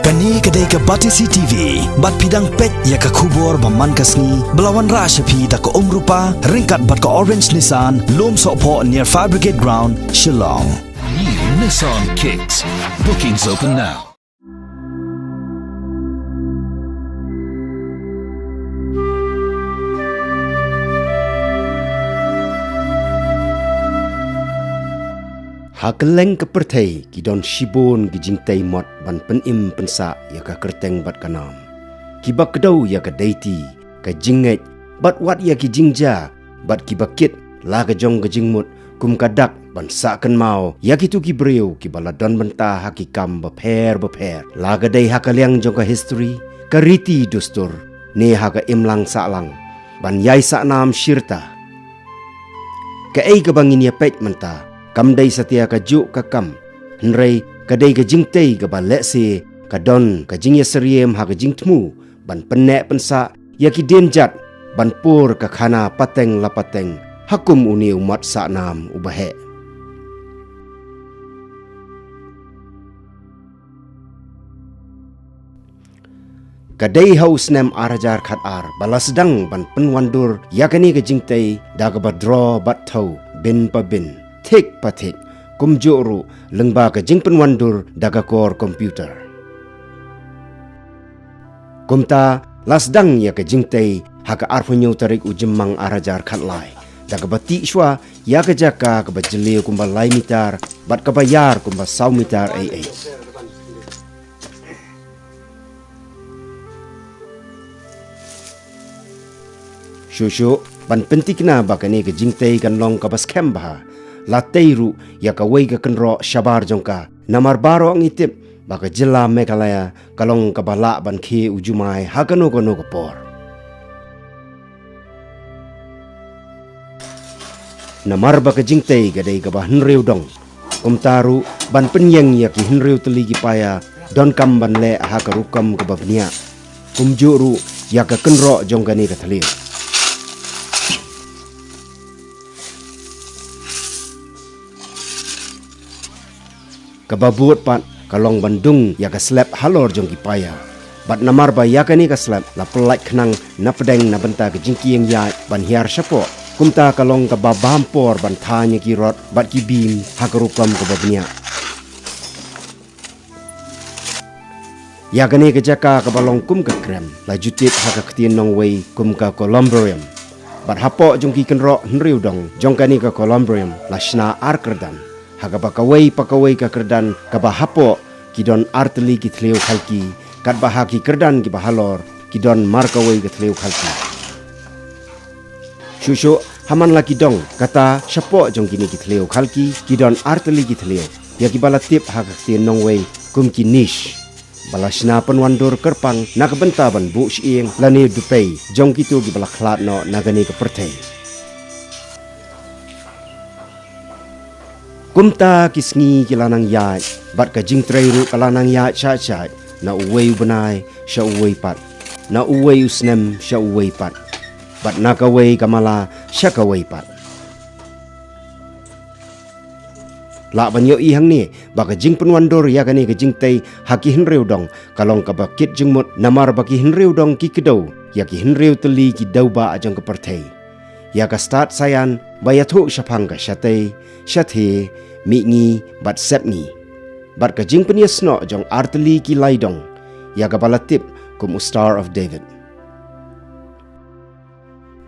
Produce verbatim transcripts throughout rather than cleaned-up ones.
Kane ka dei ka Batesi T V, bad phi dang peit ïa ka khubor ba man ka sngi, ba la wanrah sha phi da ka Umrupa, ryngkat bad ka Orange Nissan, Lumsohphoh near Fire Brigade Ground, Shillong. New Nissan Kicks. Bookings open now. Ha kylleng ka pyrthei ki don shibun ki jingtei mot ban pynim pynsah ïa ka kyrteng bad ka nam. Kiba kdew ïa ka deiti, ka jingngeit, bad wat ïa ki jingjia, bad kiba kit la ka jong ka jingmut, kum ka dak ban sah kynmaw ïa kito ki briew kiba la don bynta ha ki kam bapher bapher, la ka dei ha ka liang jong ka history, ka riti dustur, ne ha ka imlang sahlang, ban ïai sah nam shirta. Kaei kaba ngin ïa peit mynta kam dei satia kajuh ka kam, hynrei ka dei ka jingtei kaba lehse ka don ka jingïasyriem ha ka jingthmu ban pynneh pynsah ïa ki dienjat ban pur ka khana pateng la pateng ha kum une u mot sah nam uba heh. Ka dei ha u snem ar hajar khatar ba la sdang ban pynwandur ïa kane ka jingtei da kaba draw bad thew, bin pa bin, thik pa thik, kumjuh ruh lyngba ka jingpynwandur da ka kor computer. Kumta la sdang ïa ka jingtei ha ka arphew hynñiew tarik u Jymmang ar hajar khatlai, da kaba tih shuwa ïa ka jaka kaba jylliew kumba lai mitar bad kaba ïar kumba saw mitar ei ei. Shuh shuh ban pynthikna ba kane ka jingtei kan long kaba skhem bha, la tei ruh ïa kawei ka kynroh shabar jong ka, namar baroh ngi tip ba ka jylla Meghalaya ka long kaba lah ban khie u jumai ha kano kano ka por. Namar ba ka jingtei ka dei kaba hynriew dong, kumta ruh ban pynïeng ïa ki hynriew tylli ki paia donkam ban leh ha ka rukom kaba bniah, kumjuh ruh ïa ka kynroh jong kane ka thliew. Kaba bud pat ka long ban dung ïa ka slep halor jong ki paia. Bad namar ba ïa kane ka slep la pyllait khnang na pdeng na bynta ka jingkieng ïaid ban hiar shapoh, kumta ka long kaba bam por ban thaiñ ïa ki rod bad ki beam ha ka rukom kaba bniah. Ïa kane ka jaka kaba long kum ka krem la ju tip ha ka ktien nongwei kum ka columbarium. Bad hapoh jong ki kynroh hynriew dong jong kane ka columbarium la shna ar kyrdan, ha kaba kawei pa kawei ka kyrdan kaba hapoh ki don ar tylli ki thliew khalki, katba ha ki kyrdan kiba halor ki don mar kawei ka thliew khalki. Shuh shuh ha man la ki dong kata shapoh jong kine ki thliew khalki ki don ar tylli ki thliew, ïa kiba la tip ha ka ktien nongwei kum ki niche, ba la shna pynwandur kyrpang na ka bynta ban buh shyieng lane dupei jong kito kiba la khlad noh na kane ka pyrthei. Kumta ki sngi ki la nang ïaid, bad ka jingtrei ruh ka la nang ïaid shait shait, na uwei u bnai sha uwei pat, na uwei u snem sha uwei pat, bad na kawei ka mala sha kawei pat. Lah ban ïohi hangne ba ka jingpynwandur ïa kane ka jingtei ha ki hynriew dong ka long kaba kit jingmut, namar ba ki hynriew dong ki kdew ïa ki hynriew tylli ki dewbah jong ka pyrthei. Ïa ka stad saian ba ïathuh shaphang ka shatei, shathie, mihngi bad sepngi. Bad ka jingpynïasnoh jong ar tylli ki lai dong, ïa kaba la tip kum u Star of David.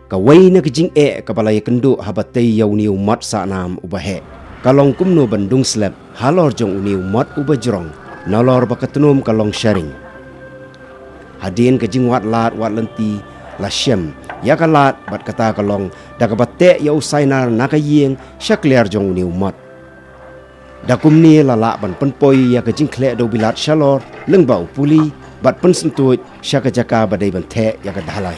Kawei na ka jingeh kaba la ïakynduh haba tei ïa une u mot sah nam uba heh ka long kumno ban dung slep halor jong une u mot uba jrong, nalor ba ka tnum ka long sharing. Hadien ka jingwad lad wad lynti la shem ïa ka lad bad kata ka long da kaba teh ïa u sainar na ka ïing sha kliar jong une u mot. Da kumne la lah ban pynpoi ïa ka jingkhleh dewbilat shalor lyngba u puli bad pynsyntuid sha ka jaka ba dei ban theh ïa ka dhalai.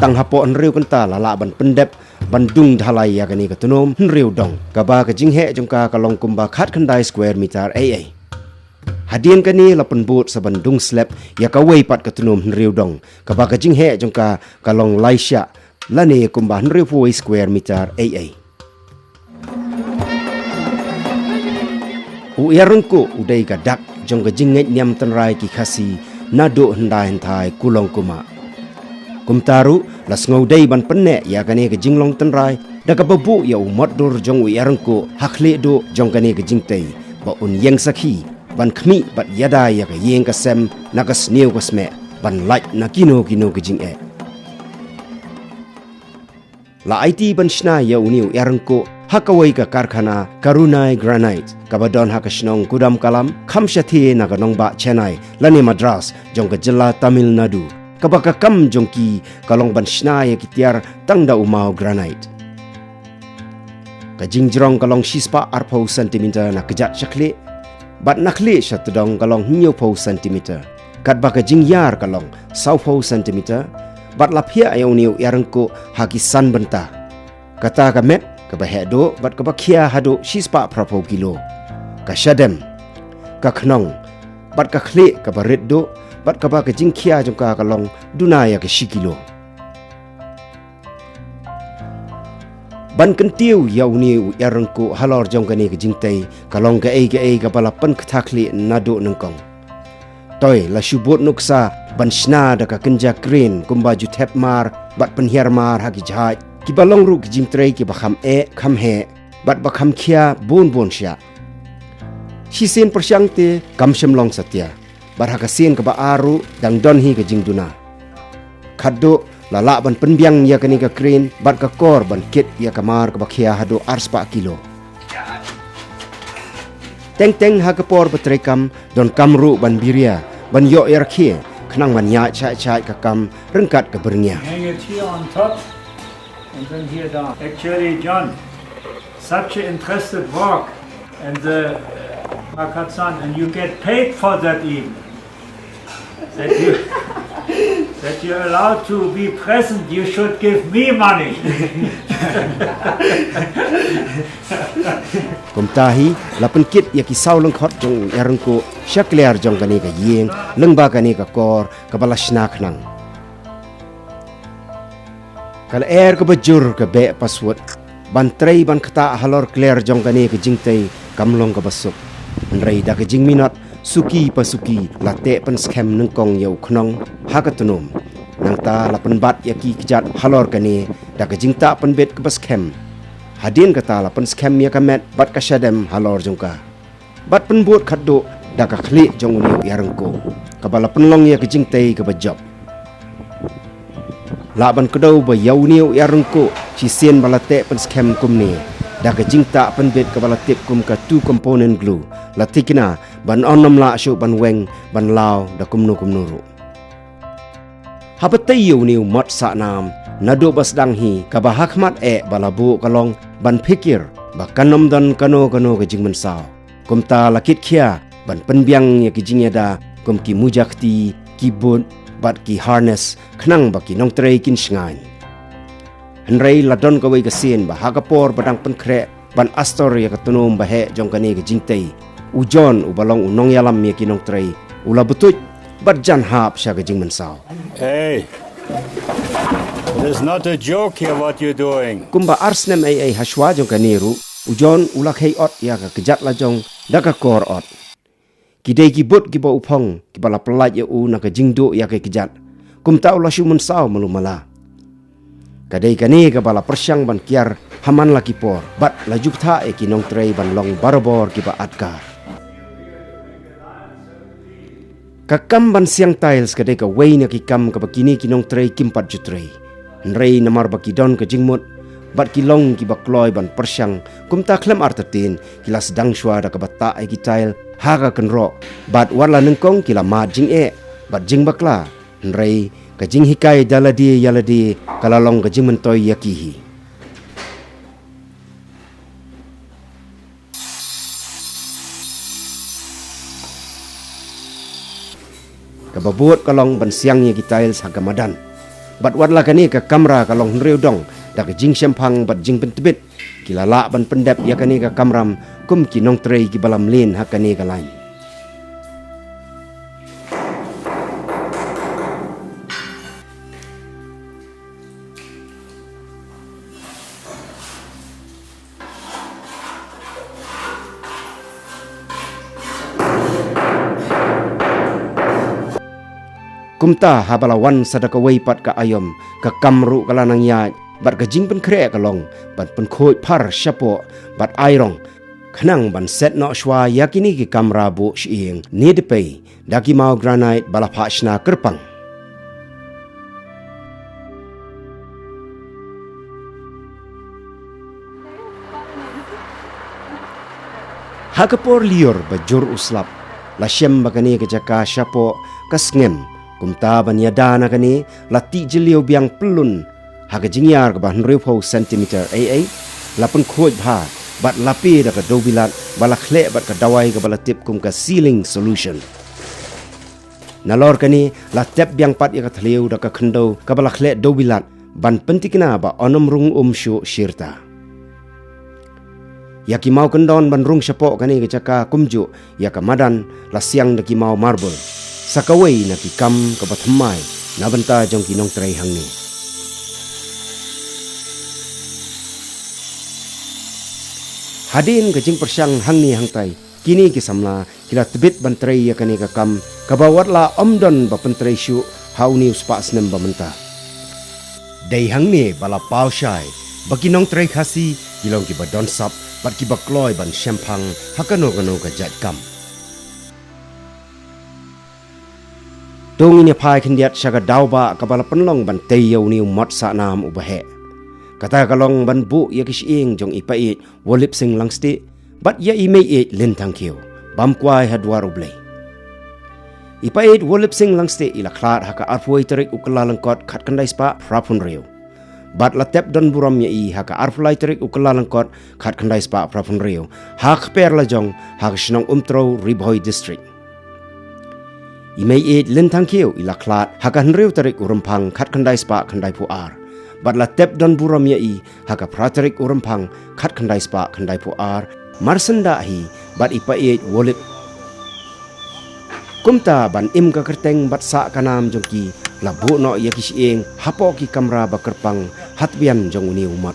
Tang hapoh hynriew kynta la lah ban pyndep ban dung dhalai ïa kane ka tnum hynriew dong, kaba ka jingheh jong ka ka long kumba khatkhyndai square meter ei ei. Hadien kane la pynbud sa ban dung slep ïa kawei pat ka tnum hynriew dong, kaba ka jingheh jong ka ka long lai shah, lane kumba hynriewphew square meter ei ei. U Ïarengkuh u dei ka dak jong ka jingngeit niam tynrai ki Khasi naduh hyndai hynthai kulong kumah. Kumta ruh la sngew dei ban pynneh ïa kane ka jinglong tynrai da kaba buh ïa u mot dur jong u Ïarengkuh ha khlieh duh jong kane ka jingtei, ba un ïeng sakhi ban khmih bad ïada ïa ka ïing ka sem na ka sniew ka smeh, ban lait na kino kino ka jingeh. La aiti ban shna ïa une u Ïarengkuh ha kawei ka karkhana, Karunai Granite, kaba don ha ka shnong Kudamkalam, kham shathie na ka nongbah Chennai lane Madras jong ka jylla Tamil Nadu, kaba ka kam jong ki ka long ban shna ïa ki tiar tang da u maw granite. Ka jingjrong ka long shispah arphew centimeter na kjat sha khlieh, bad na khlieh sha tdong ka long hynñiewphew centimeter, katba ka jingïar ka long sawphew centimeter, bad la phiah ïa une u Ïarengkuh ha ki san bynta. Kata ka met kaba heh duh bad kaba khia haduh shispah phraphew kilo. Ka shadem, ka khnong, bad ka khlieh kaba rit duh, bad kaba ka jingkhia jong ka ka long duna ïa ka shi kilo. Ban kyntiew ïa une u Ïarengkuh halor jong kane ka jingtei, ka long kaei kaei kaba la pynkthah khlieh naduh nyngkong. Toi la shu bud nuksa ban shna da ka kynja crane kumba ju thep mar bad pynhiar mar ha ki jhait, kiba long ruh ki jingtrei kiba kham eh kham heh bad ba kham khia bun bun shah. Shisien pyrshang te kam shym long satia, bad ha ka sien kaba ar ruh dang don hi ka jingduna. Khatduh la lah ban pynbiang ïa kane ka crane bad ka kor ban kit ïa ka mar kaba khia haduh arspah kilo. Teng teng ha ka por ba treikam, donkam ruh ban biria, ban ïoh ïa rkhie, khnang ban ïaid shait shait ka kam ryngkat ka byrngia. Hang it here on top and then here down. Actually, John, such an interested work and the uh, Makatsan, and you get paid for that even. That you that you're allowed to be present, you should give me money. Kumta hi, la pynkit ïa ki saw lyngkhot jong u Ïarengkuh sha kliar jong kane ka ïing, lyngba kane ka kor kaba la shna khnang. Ka lyer kaba jur ka beh paswut, ban trei ban ktah halor kliar jong kane ka jingtei kam long kaba suk. Hynrei da ka jingminot, suki pa suki la teh pynskhem nyngkong ïa u khnong ha ka tnum. Nangta la pynbat ïa ki kjat halor kane da ka jingtah pynbit kaba skhem. Hadien kata la pynskhem ïa ka met bad ka shadem halor jong ka. Bad pynbud khatduh da ka khlieh jong une u Ïarengkuh, kaba la pynlong ïa ka jingtei kaba jop. Lah ban kdew ba ïa une u Ïarengkuh, shisien ba la teh pynskhem kumne, da ka jingtah pynbit kaba la tip kum ka two component glue, la thikna ban ym lah shuh ban weng, ban law da kumno kumno ruh. Haba tei ïa une u mot sahnam, naduh ba sdang hi, kaba hakhmat eh ba la buh ka long ban phikir ba kan ym don kano kano ka jingmynsaw. Kumta la kit khia ban pynbiang ïa ki jingïada kum ki muja kti, ki boot bad ki harness, khnang ba ki nongtrei kin shngaiñ. Hynrei la don kawei ka sien ba ha ka por ba dang pynkhreh ban astor ïa ka tnum ba heh jong kane ka jingtei, u John uba long u nongïalam ïa ki nongtrei u la butuit bad jan hap sha ka jingmynsaw. Hey, it is not a joke here what you're doing. Kumba ar snem ei ei hashwa jong kane ruh, u John u la khei ot ïa ka kjat la jong da ka kor ot. Ki dei ki boot kiba u phong, kiba la pyllait ïa u na ka jingduh ïa ka kjat. Kumta u la shu mynsaw malu mala. Ka dei kane kaba la pyrshang ban kiar ha man la ki por, bad la ju bthah ïa ki nongtrei ban long barabor kiba atkar. Ka kam ban siang tiles ka dei kawei na ki kam kaba kine ki nongtrei kim pat ju trei. Hynrei namar ba ki don ka jingmut, bad ki long kiba kloi ban pyrshang, kumta khlem artatien ki la sdang shuwa da kaba tah ïa ki tile ha ka kynroh, bad wat la nyngkong ki la mad jingeh bad jingbakla. Hynrei ka jinghikai da lade ïa lade ka la long ka jingmyntoi ïa ki hi. Kaba bud ka long ban siang ïa ki tiles ha ka madan. Bad wat la kane ka kamra ka long hynriew dong, da ka jingshemphang bad jingpyntbit, ki la lah ban pyndep ïa kane ka kamram kum ki nongtrei kiba la mlien ha kane ka lain. Kumta haba la wan sa da kawei pat ka aïom, ka kam ruh ka la nang ïaid, bad ka jingpynkhreh ka long ban pynkhuid phar shapoh bad airong, khnang ban set noh shuwa ïa kine ki kamra buh shyieng ne dpei da ki maw granite ba la phah shna kyrpang. Ha ka por lyiur ba jur u slap, la shem ba kane ka jaka shapoh ka sngem, kumta ban ïada na kane la tih jylliew biang pyllun ha ka jingïar kaba hynriewphew centimeter ei ei, la pynkhuid bha bad la plie da ka dewbilat ba la khleh bad ka dawai kaba la tip kum ka sealing solution. Nalor kane la tep biang pat ïa ka thliew da ka khyndew kaba la khleh dewbilat ban pyntikna ba yn ym rung um shuh shirta. Ïa ki maw kyndon ban rung shapoh kane ka jaka kumjuh ïa ka madan la siang da ki maw marble. Sa kawei na ki kam kaba thymmai na bynta jong ki nongtrei hangne. Hadien ka jingpyrshang hangne hangtai, kine ki samla ki la tbit ban trei ïa kane ka kam kaba wat la ym don ba pyntrei shuh ha une u spah snem ba mynta. Dei hangne ba la paw shai ba ki nongtrei Khasi ki long kiba don sap bad kiba kloi ban shemphang ha kano kano ka jait kam. To ngin ïa phai khyndiat sha ka daw ba kaba la pynlong ban tei ïa une u mot sahnam uba heh. Kata ka long ban buh ïa ki shyieng jong i Paieit Wolip Sing Langstieh bad ïa i Meieit Lin Thangkhiew bam kwai ha dwar U Blei. I Paieit Wolip Sing Langstieh i la khlad ha ka arphew tarik u Kyllalyngkot khatkhyndai spah phraphew hynriew. Bad la tep donburom ïa i ha ka arphew lai tarik u Kyllalyngkot khatkhyndai spah phraphew hynriew ha ka kper lajong ha ka shnong Umtrew, Ri Bhoi District. I Meieit Lin Thangkhiew i la khlad ha ka hynriew tarik u Rymphang khatkhyndai spah khyndaiphew ar. Bad la tep donburom ïa i ha ka phra tarik u Rymphang khatkhyndai spah khyndaiphew ar, marsyndah hi bad i Paieit Wolip. Kumta ban im ka kyrteng bad sah ka nam jong ki, la buh noh ïa ki shyieng hapoh ki kamra ba kyrpang ha tbian jong une u mot.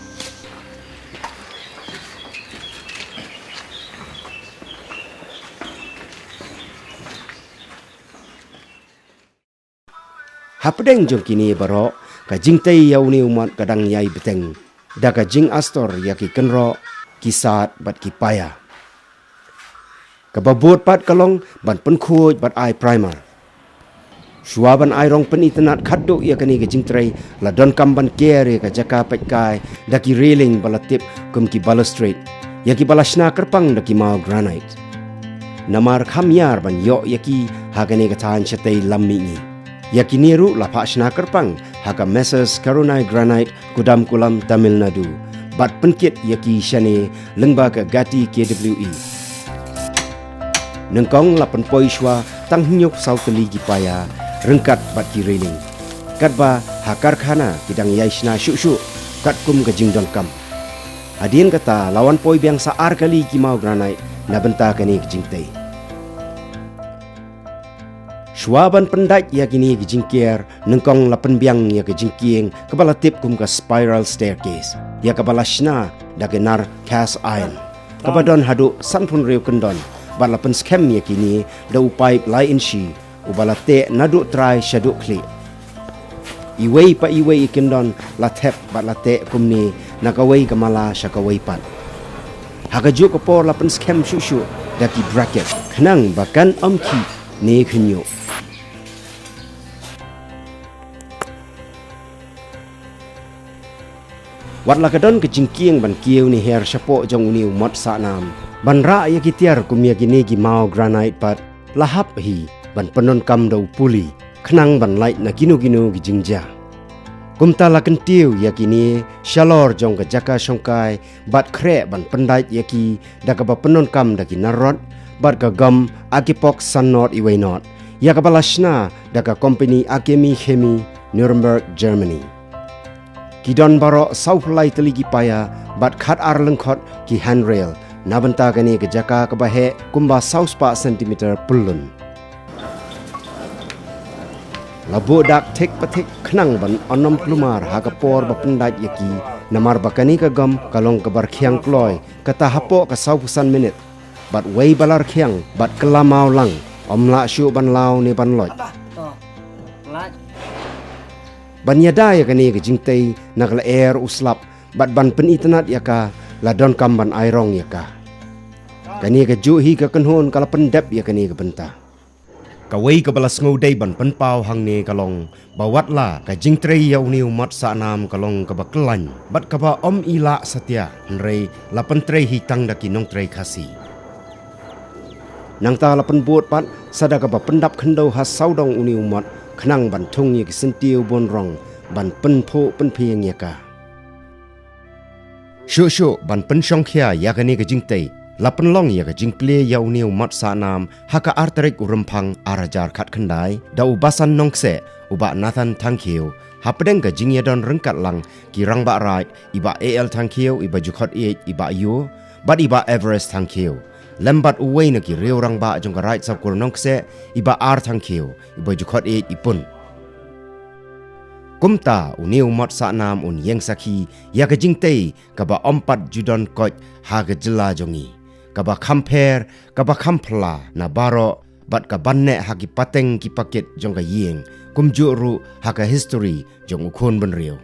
Hapdeng jong kine baroh, ka jingtei ïa une u mot ka dang ïai bteng da ka jingastor ïa ki kynroh, ki sad bad ki paia, kaba bud pat ka long ban pynkhuid bad ai primer. Shuwa ban ai rong pynitynnad khatduh ïa kane ka jingtrei, la donkam ban ker ïa ka jaka peitkai da ki railing ba la tip kum ki balustrade, ïa kiba la shna kyrpang da ki maw granite. Namar kham ïar ban ïoh ïa ki ha kane ka thaiñ shatei lam mihngi. Ïa kine ruh la phah shna kyrpang ha ka Messrs Karunai Granite, Kudankulam, Tamil Nadu, bad pynkit ïa ki shane lyngba ka Gati K W E. Nyngkong la pynpoi shuwa tang hynñiewphew saw tylli ki paia ryngkat bad ki railing. Katba ha karkhana ki dang ïai shna shuh shuh katkum ka jingdonkam. Hadien kata la wan poi biang sa ar kali ki maw granite na bynta kane ka jingtei. Shuwa ban pyndait ïa kine ki jingker, nyngkong la pynbiang ïa ka jingkieng kaba la tip kum ka spiral staircase, ïa kaba la shna da ki nar cast iron, kaba don haduh sanphew hynriew kyndon, bad la pynskhem ïa kine da u paip lai inshi uba la teh naduh trai shaduh khlieh. Iwei pa iwei i kyndon la thep bad la teh kumne na kawei ka mala sha kawei pat. Ha kajuh ka por la pynskhem shuh shuh da ki bracket khnang ba kan ym khih ne khynñiuh. Wat la ka don ka jingkieng ban kiew ne her shapoh jong une u mot sahnam, ban rah ïa ki tiar kum ïa kine ki maw granite pat, la hap hi ban pyndonkam da u puli khnang ban lait na kino kino ki jingjia. Kumta la kyntiew ïa kine shalor jong ka jaka shongkai bad khreh ban pyndait ïa ki da kaba pyndonkam da ki nar rot bad ka gam Akipox san not iwei not, ïa kaba la shna da ka kompani Akemi Chemie, Nuremberg, Germany. Ki don baroh sawphew lai tylli ki paia bad khatar lyngkhot ki handrail na bynta kane ka jaka kaba heh kumba saw spah centimeter pyllun. La buh dak thik pa thik khnang ban ym kulmar ha ka por ba pyndait ïa ki, namar ba kane ka gam ka long kaba rkhiang kloi, kata hapoh ka sawphew san minit. Bad wei ba la rkhiang bad kylla maw lang, ym lah shuh ban law ne ban loit. Ban ïada ïa kane ka jingtei na ka lyer u slap bad ban pynitynnad ïa ka, la donkam ban ai rong ïa ka. Kane kajuh hi ka kynhun ka la pyndep ïa kane ka bynta. Kawei kaba la sngewdei ban pynpaw hangne ka long ba watla ka jingtrei ïa une u mot sahnam ka long kaba khlaiñ bad kaba ym i lah satia, hynrei la pyntrei hi tang da ki nongtrei Khasi. Nangta la pynbud pat sa da kaba pyndap khyndew ha sawdong une u mot khnang ban thung ïa ki syntiew bun rong ban pynphuh pynphieng ïa ka. Shuh shuh ban pynshongkhia ïa kane ka jingtei, la pynlong ïa ka jingplie ïa une u mot sahnam ha ka ar tarik u Rymphang ar hajar khatkhyndai da u Basan Nongkseh, u Bah Nathan Thangkhiew, hapdeng ka jingïadon ryngkat lang ki rangbah raid, i Bah A L Thangkhiew, i ba ju khot ïeit i Bah Ïew, bad i Bah Everest Thangkhiew, lem bad uwei na ki riew rangbah jong ka raid Sawkur Nongkseh, i Bah R Thangkhiew, i ba ju khot ïeit i Pun. Kumta une u mot sahnam un ïeng sakhi ïa ka jingtei kaba ym pat ju don koit ha ka jylla jong ngi, kaba kham pher, kaba kham phylla na baroh, bad ka ban neh ha ki pateng ki pakit jong ka ïing, kumjuh ruh ha ka history jong u khun bynriew.